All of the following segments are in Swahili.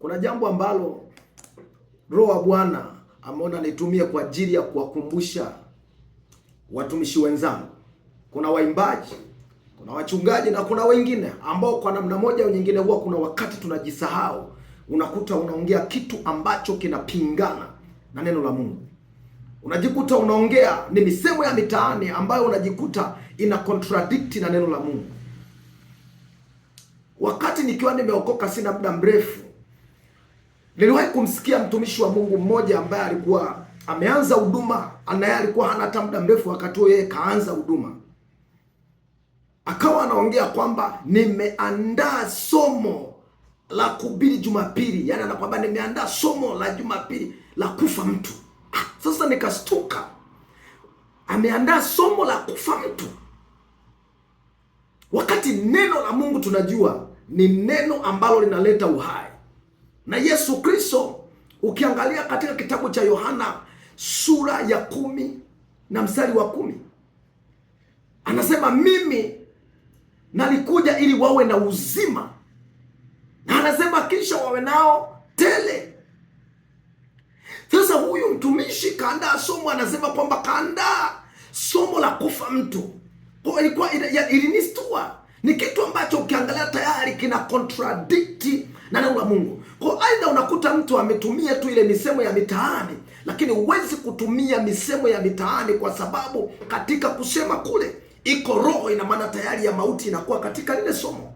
Kuna jambo ambalo Roho wa Bwana ameona nitumie kwa ajili ya kuwakumbusha watumishi wenzangu. Kuna waimbaji, kuna wachungaji na kuna wengine ambao kwa namna moja au nyingine huwa kuna wakati tunajisahau. Unakuta unaongea kitu ambacho kinapingana na neno la Mungu. Unajikuta unaongea ni misemo ya mitaani ambayo unajikuta ina contradict na neno la Mungu. Wakati nikiwa nimeokoka sina muda mrefu, niliwahi kumsikia mtumishi wa Mungu mmoja ambaye alikuwa ameanza huduma, naye alikuwa hana hata muda mrefu wakati huo yeye kaanza huduma, akawa anaongea kwamba nimeandaa somo la kuhubiri Jumapili, yaani anakwambia nimeandaa somo la Jumapili la kufa mtu. Sasa nikastuka, ameandaa somo la kufa mtu, wakati neno la Mungu tunajua ni neno ambalo linaleta uhai na Yesu Kristo ukiangalia katika kitabu cha Yohana sura ya 10 na mstari wa 10 anasema mimi nalikuja ili wawe na uzima, na anasema kisha wawe nao tele. Sasa huyu mtumishi kaandaa somo, anasema kwamba kaandaa somo la kufa mtu. Kwa ilikuwa ilinistua, ni kitu ambacho ukiangalia tayari kina contradict na neno la Mungu. Kwa aidha unakuta mtu ametumia tu ile misemo ya mitaani, lakini huwezi kutumia misemo ya mitaani kwa sababu katika kusema kule iko roho, ina maana tayari ya mauti inakuwa katika lile somo,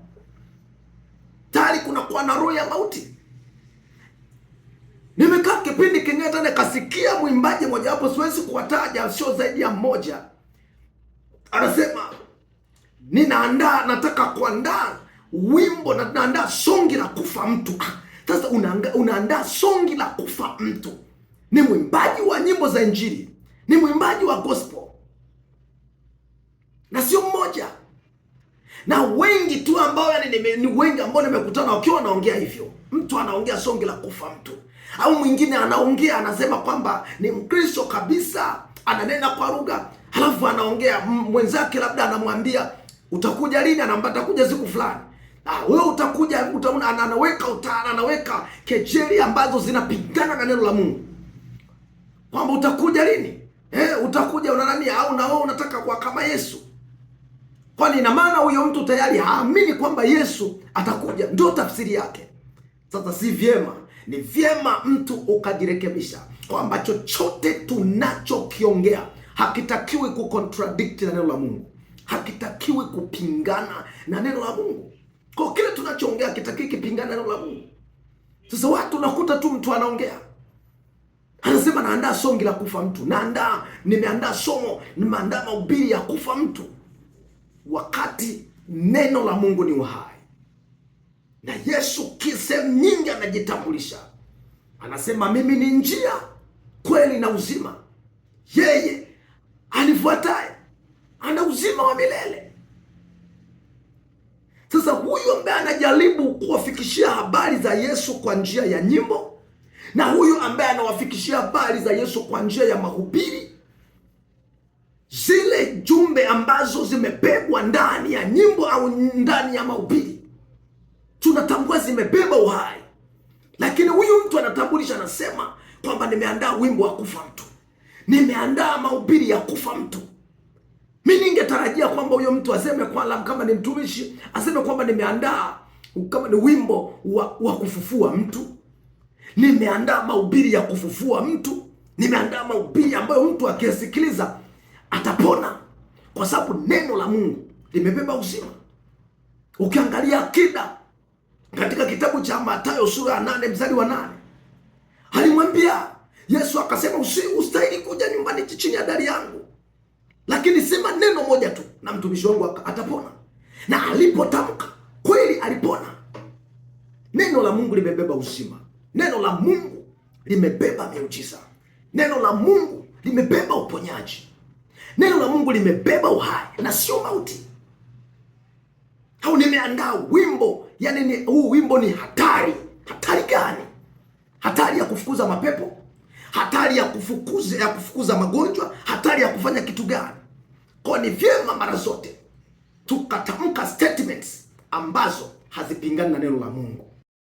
tayari kunakuwa na roho ya mauti. Nimekaa kipindi kingine tena nikasikia mwimbaji mojawapo, siwezi kuwataja, sio zaidi ya mmoja, anasema ninaandaa, nataka kuandaa wimbo na naandaa songi la kufa mtu. Sasa unaandaa songi la kufa mtu, ni mwimbaji wa nyimbo za Injili, ni mwimbaji wa gospel, na sio mmoja, na wengi tu ambao yani ni wengi ambao nimekutana wakiwa wanaongea hivyo. Mtu anaongea songi la kufa mtu, au mwingine anaongea anasema kwamba ni Mkristo kabisa, ananena kwa lugha, halafu anaongea mwenzake labda anamwambia utakuja lini? Anaambia atakuja siku fulani. Wewe utakuja, utaona, anaweka utara, anaweka kejeli ambazo zinapigana na neno la Mungu kwamba utakuja lini? Utakuja una nani? Au na wewe unataka kuwa kama Yesu? Kwani ina maana huyo mtu tayari haamini kwamba Yesu atakuja, ndio tafsiri yake. Sasa si vyema, ni vyema mtu ukajirekebisha kwamba chochote tunachokiongea hakitakiwi kucontradict na neno la Mungu, hakitakiwi kupingana na neno la Mungu. Kwa kile tunachoongea kitakiwi kipingana na neno la Mungu. Sasa watu unakuta tu mtu anaongea anasema naandaa songi la kufa mtu, naandaa, nimeandaa somo, nimeandaa mahubiri ya kufa mtu, wakati neno la Mungu ni uhai. Na Yesu sehemu nyingi anajitambulisha, anasema mimi ni njia, kweli na uzima, yeye anifuataye ana uzima wa milele. Sasa huyu ambaye anajaribu kuwafikishia habari za Yesu kwa njia ya nyimbo na huyu ambaye anawafikishia habari za Yesu kwa njia ya mahubiri, zile jumbe ambazo zimebebwa ndani ya nyimbo au ndani ya mahubiri, tunatambua zimebeba uhai. Lakini huyu mtu anatambulisha, anasema kwamba nimeandaa wimbo wa kufa mtu, nimeandaa mahubiri ya kufa mtu. Mi ningetarajia kwamba huyo mtu aseme kwamba kama ni mtumishi aseme kwamba nimeandaa kama ni wimbo wa kufufua mtu, nimeandaa mahubiri ya kufufua mtu, nimeandaa mahubiri ambayo mtu akiyasikiliza atapona, kwa sababu neno la Mungu limebeba uzima. Ukiangalia akida katika kitabu cha Mathayo sura ya 8 mstari wa 8, alimwambia Yesu akasema, ustahili kuja nyumbani chini ya dari yangu, lakini sema neno moja tu na mtumishi wangu atapona. Na alipotamka kweli alipona. Neno la Mungu limebeba uzima. Neno la Mungu limebeba miujiza. Neno la Mungu limebeba uponyaji. Neno la Mungu limebeba uhai na sio mauti. Au nimeandaa wimbo, yani huu wimbo ni hatari. Hatari gani? Hatari ya kufukuza mapepo, hatari ya kufukuza magonjwa, hatari ya kufanya kitu gani? Kwa ni vyema mara zote tukatamka statements ambazo hazipingani na neno la Mungu.